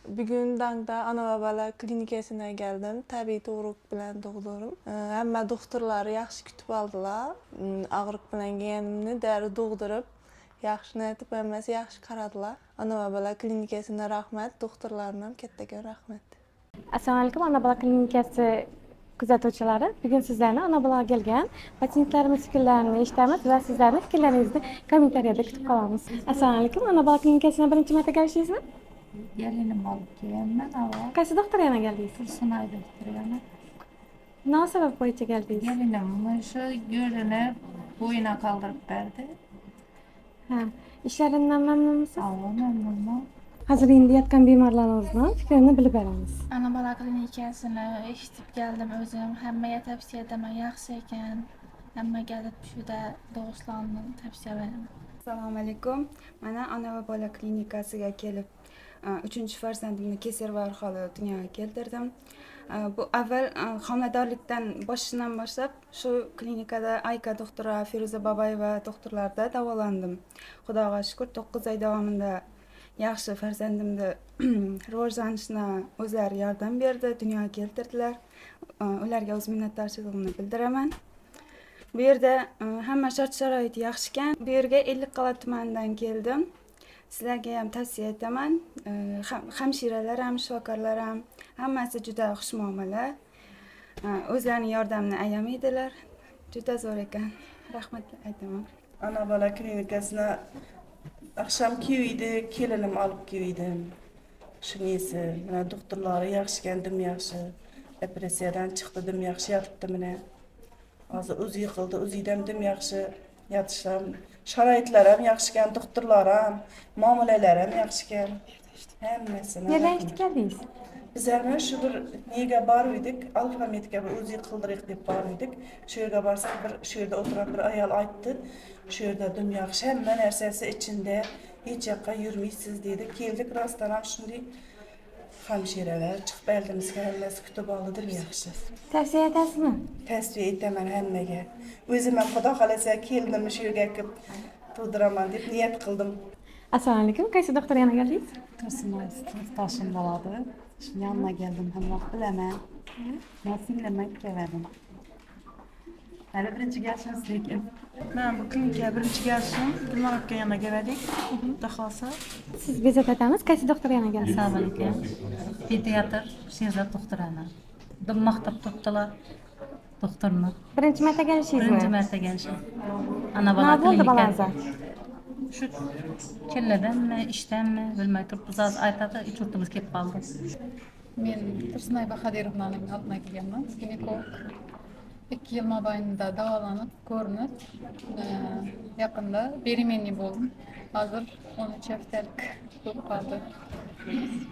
Bugun Dangda ana va bola klinikasına geldim. Tabiiy tug'ruq bilan tug'dirdim. Hamma doktorlar yaxshi kutib oldilar. Og'riq bilan kelganimni dori tug'dirib, yaxshi aytib, hammasi yaxshi qaradilar. Ona va bola klinikasına rahmat, doktorlarına ham kattakon rahmat. Assalomu alaykum, Ona bola klinikasi kuzatuvchilari. Bugun sizlarni ona bolaga kelgan patsientlarimiz fikrlarini eshitamiz va sizlarni fikrlaringizni kommentariyada kutib qolamiz. Assalomu alaykum, Ona bola klinikasina birinchi marta kelishingizmi? Gelinim olib kelganman avval. Qaysi doktor yana keldingiz? Tursunay doktor yana. Nima sabab bo'yicha keldingiz? Gelinim shu yo'lini bo'yina qoldirib berdi. Ha, ishlaridan mamnunmisiz? Avval mamnunman. Hozir endi yotgan bemorlarimizni fikrini bilib olamiz. Ana bola klinikasini eshitib keldim o'zim. Hammaga tavsiya etaman, yaxshi ekan. Hamma kelib shuda tug'ishlarni tavsiya beraman. Assalomu alaykum. Mana Ona va bola klinikasiga kelib, uchinchi farzandimni кесарево orqali dunyoga keltirdim. Bu avval homiladorlikdan boshidan boshlab shu klinikada Ayka doktora, Feruza Babayeva doktorlarda davolandim. Xudoga shukur, 9 oy davomida yaxshi farzandimni rivojlanishina o'zlari yordam berdi, dunyoga keltirdilar. Ularga o'z minnatdorchiligimni bildiraman. Bu yerda hamma shart sharoit yaxshi ekan. Bu yerga Ellikqal'a tumanidan keldim. Sizlarga ham tavsiya etaman. Hamshiralar ham, shifokorlar ham hammasi juda xushmuomala. O'zlarining yordamini ayamaydilar. Juda zo'r ekan. Rahmat aytaman. Ona bola klinikasına oqshom keldi, kelinim olib keldim. Shunisi, mana doktorlari yaxshi ekan, dim yaxshi. Operatsiyadan chiqdi, dim yaxshi yotibdi mana. Hozir o'zi yiqildi, o'zidan dim yaxshi yatish ham, sharoitlar ham yaxshi ekan, doktorlar ham, muomalalar ham yaxshi ekan. Hammasini. Yerdan eshitib keldingiz? Bizlar mana shu bir nega borib edik, Alfamedga bir o'zi qildirik deb borib edik. Shu yerga borsak, bir shu yerda o'tirgan bir ayol aytdi. Shu yerda dim yaxshi, hamma narsasi ichida, hech yoqqa yurmaysiz dedi. Keldik, rostdan ham shunday hamshiralar chiqib oldimizga hammasi kutib oldi, dim yaxshi. Tavsiya etasizmi? Tavsiya etaman hammaga. O'zim ham xudo xohlasa kelinim shu yerga kelib tug'diraman deb niyat qildim. Assalomu alaykum. Qaysi doktor yana keldingiz? Tursunay sinfdoshim bo'ladi. Shuni yonına geldim, hamma bilaman. Men singlimga keldim. Hali birinchi kelishimiz lekin. Men bu klinikaga birinchi kelishim. Gulnor aka yoniga keldik. Xudo xohlasa. Siz bezat etamiz. Qaysi doktor yana keldingiz? Assalomu alaykum. Pediatr Sherzod doktorani. Dim maqtab turibdilar doktorni. Birinchi marta kelishingizmi? Birinchi marta kelishim. Ana bola Nima bo'ldi klinika. bolangizga? Shu kelladanmi, ishdanmi bilmay turibmiz. Hozir aytadi, uch yurtimiz kelib qoldi. Men Tursunay Bahadirovnaning oldiga kelganman, ginekolog. 2 yil mobaynida davolanib, ko'rinib, yaqinda беременный bo'ldim. Hozir 13 haftalik bo'lib qoldi.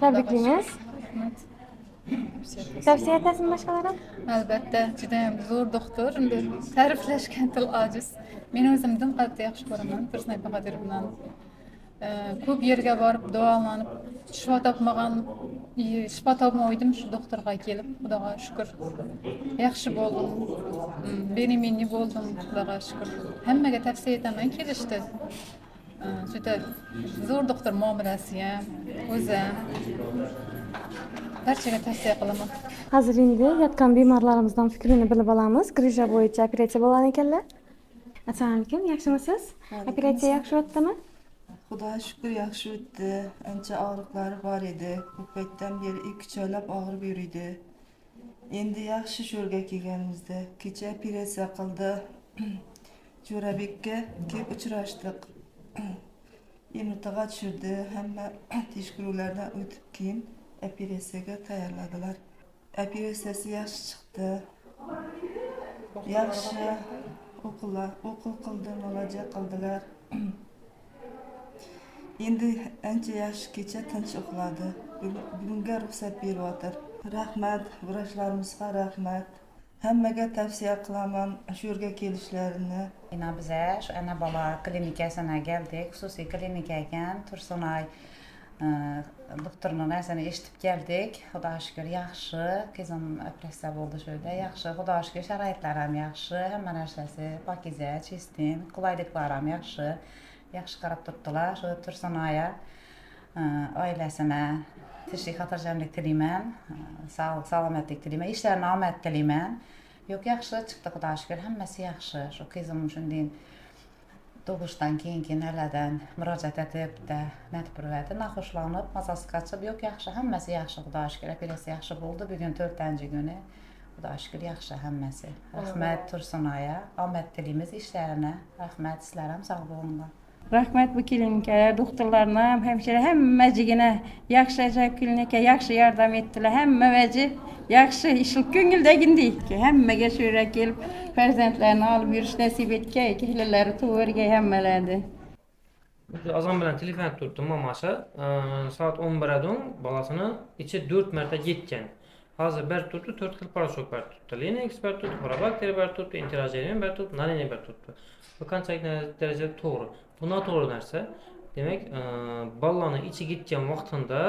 Tabriklaymiz. Rahmat. Tavsiya etasizmi boshqalarga? Albatta, judayam zo'r doktor. Endi ta'riflashga til ojiz. Men o'zim dim qattiq yaxshi ko'raman Tursunay Bahadirovnani. Ko'p yerga borib davolanib, shifo topmagan, shifo topmaydim shu doktorga kelib, Xudoga shukur. Yaxshi bo'ldim. Беременный bo'ldim, Xudoga shukur. Hammaga tavsiya etaman kelishdi. Juda zo'r doktor, muomalasi ham, o'zi ham. Barchaga tavsiya qilaman. Hozir endi yotgan bemorlarimizdan fikrini bilib olamiz. Grija bo'yicha operatsiya bo'lgan ekanlar. Assalomu alaykum, yaxshimisiz? Operatsiya yaxshi o'tdimi? Xudoga shukur, yaxshi o'tdi. Ancha og'riqlari bor edi. Bu paytdan beri 2-3 oylab og'rib yuriydi. Endi yaxshi shu yerga kelganimizda. Kecha operatsiya qildi. Jo'rabekka kelib uchrashdik. MRTga tushirdi. Hamma tekshiruvlardan o'tib keyin operatsiyaga tayyorladilar. Operatsiyasi yaxshi chiqdi. Yaxshi o'qillar, o'qil qildi, muolaja qildilar. Endi ancha yaxshi, kecha tinch uxladi. Bugunga ruxsat beryapti. Rahmat, vrachlarimizga rahmat. Hammaga tavsiya qilaman shu yerga kelishlarini. Yine bize şu ana bola klinikasına geldik. Xususiy klinika ekan. Tursunay doktorning narsani eshitib keldik. Xudoga shukur, yaxshi. Qizim operatsiya bo'ldi shu yerda. Yaxshi, Xudoga shukur, sharoitlar ham yaxshi, hamma narsasi pokiza, чистый, qulayliklar ham yaxshi. Yaxshi qarab turibdilar. Shu Tursunaya oilasini Tinchlik, xotirjamlik tilayman, sog'lik, salomatlik tilayman, ishlarini omad tilayman. Yo'q, yaxshi chiqdi, Xudoga shukur, hammasi yaxshi. Shu qizim shunday tug'ishdan keyingi narlardan murojaat etib, natib turadi, naxushlanib, mazasi qochib, yo'q, yaxshi, hammasi yaxshi, Xudoga shukur, operatsiya yaxshi bo'ldi. Bugun 4-kuni. Xudoga shukur, yaxshi hammasi. Rahmat Tursunoya, omad tilaymiz ishlarini. Rahmat, sizlar ham sog' bo'linglar. Rahmat bu klinikalar, doktorlarına ham, hemşire hammacigina yaxshi, ajoyib klinika, yaxshi yordam etdilar. Hamma vaji yaxshi, ishlik ko'ngildagindek. Hammaga shu yerga kelib farzandlarini olib yurish nasib etgay, kelinlari tug'vergay hammalarni. Azon bilan telefon turibdi mamasi. Soat 11dan bolasini ichi 4 marta yetgan. Hozir bir turibdi, 4 xil порошок berib turibdi. Linux berib turibdi, Probakter berib turibdi, Enterogermin berib turibdi, Nalini berib turibdi. Bu qanchalik darajada to'g'ri? Bu noto'g'ri narsa. Demak, bolalarni ichi ketgan vaqtida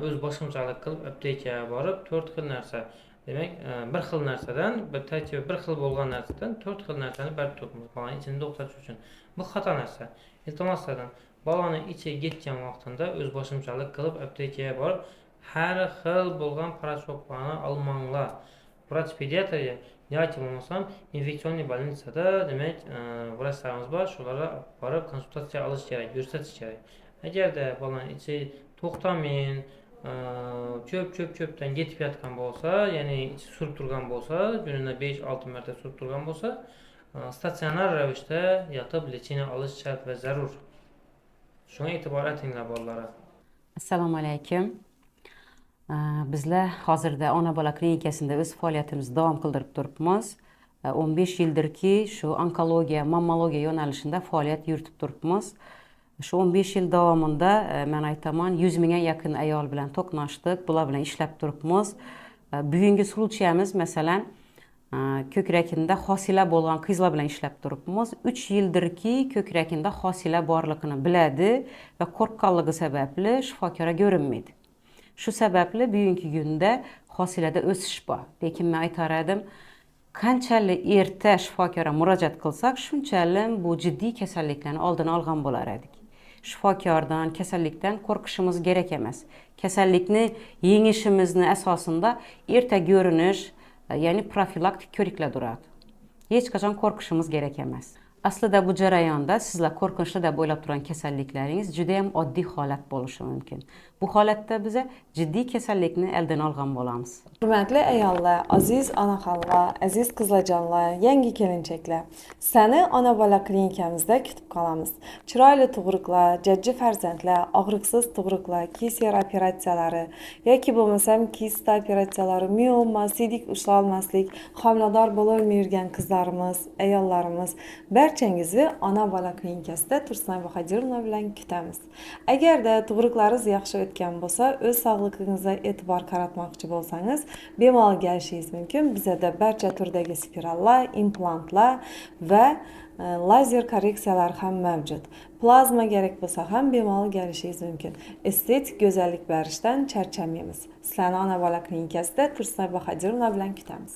o'z boshimchalik qilib aptekaga borib 4 xil narsa, demak, bir xil narsadan, bir tarkibi bir xil bo'lgan narsadan 4 xil narsani berib turibmiz bolani ichini to'xtatish uchun. Bu xato narsa. Iltimos sizlardan, bolani ichi ketgan vaqtida o'z boshimchalik qilib aptekaga borib har xil bo'lgan порошокlarni olmanglar. Vrach pediatriya yoki bo'lmasam infeksionniy больницада, demak, vrachlarimiz bor, shularga borib konsultatsiya olish kerak, ko'rsatish kerak. Agarda bolani ichi to'xtamay, cho'p-cho'p-cho'pdan ketib yotgan bo'lsa, ya'ni ichi surib turgan bo'lsa, kunida 5-6 marta surib turgan bo'lsa, statsionar ravishda yotib lechение olish shart va zarur. Shunga e'tibor etinglar bolalar. Assalomu alaykum. Bizlar hozirda ona bola klinikasida o'z faoliyatimizni davom qildirib turibmiz. 15 yildirki shu onkologiya, mammologiya yo'nalishida faoliyat yuritib turibmiz. Shu 15 yil davomida men aytaman, 100 mingga yaqin ayol bilan to'qnashdik, bular bilan ishlab turibmiz. Bugungi случаяmiz, masalan, ko'krakida hosila bo'lgan qizlar bilan ishlab turibmiz. 3 yildirki ko'krakida hosila borligini biladi va qo'rqqanligi sababli shifokorga ko'rinmaydi. Shu sababli bugungi kunda hosilada o'sish bor. Lekin men aytar edim, qanchalik erta shifokorga murojaat qilsak, shunchalik bu jiddiy kasalliklarni oldini olgan bo'lar edik. Shifokordan, kasallikdan qo'rqishimiz kerak emas. Kasallikni yengishimizni asosida erta ko'rinish, ya'ni profilaktik ko'riklar turadi. Hech qachon qo'rqishimiz kerak emas. Aslida bu jarayonda sizlar qo'rqinchli deb o'ylab turgan kasalliklaringiz juda ham oddiy holat bo'lishi mumkin. Bu holatda biza jiddiy kasallikni oldini olgan bo'lamiz. Hurmatli ayollar, aziz onaxonlar, aziz qizlarjonlar, yangi kelinchaklar, sizlarni ona bola klinikamizda kutib qolamiz. Chiroyli tug'ruqlar, jajji farzandlar, og'riqsiz tug'ruqlar, kesar operatsiyalari yoki bo'lmasam kista operatsiyalari, mioma, siydik ushlolmaslik, homilador bo'lolmay yurgan qizlarimiz, ayollarimiz, barchangizni ona bola klinikasida Tursunay Bahodirovna bilan kutamiz. Agarda tug'ruqlaringiz yaxshi o'tgan bo'lsa, o'z sog'lig'ingizga e'tibor qaratmoqchi bo'lsangiz, bemalol kelishingiz mumkin. Bizada barcha turdagi spirallar, implantlar va lazer korreksiyalari ham mavjud. Plazma kerak bo'lsa ham bemalol kelishingiz mumkin. Estetik go'zallik berishdan charchamaymiz. Sizlarni ona bola klinikasida Tursunay Bahodirovna bilan kutamiz.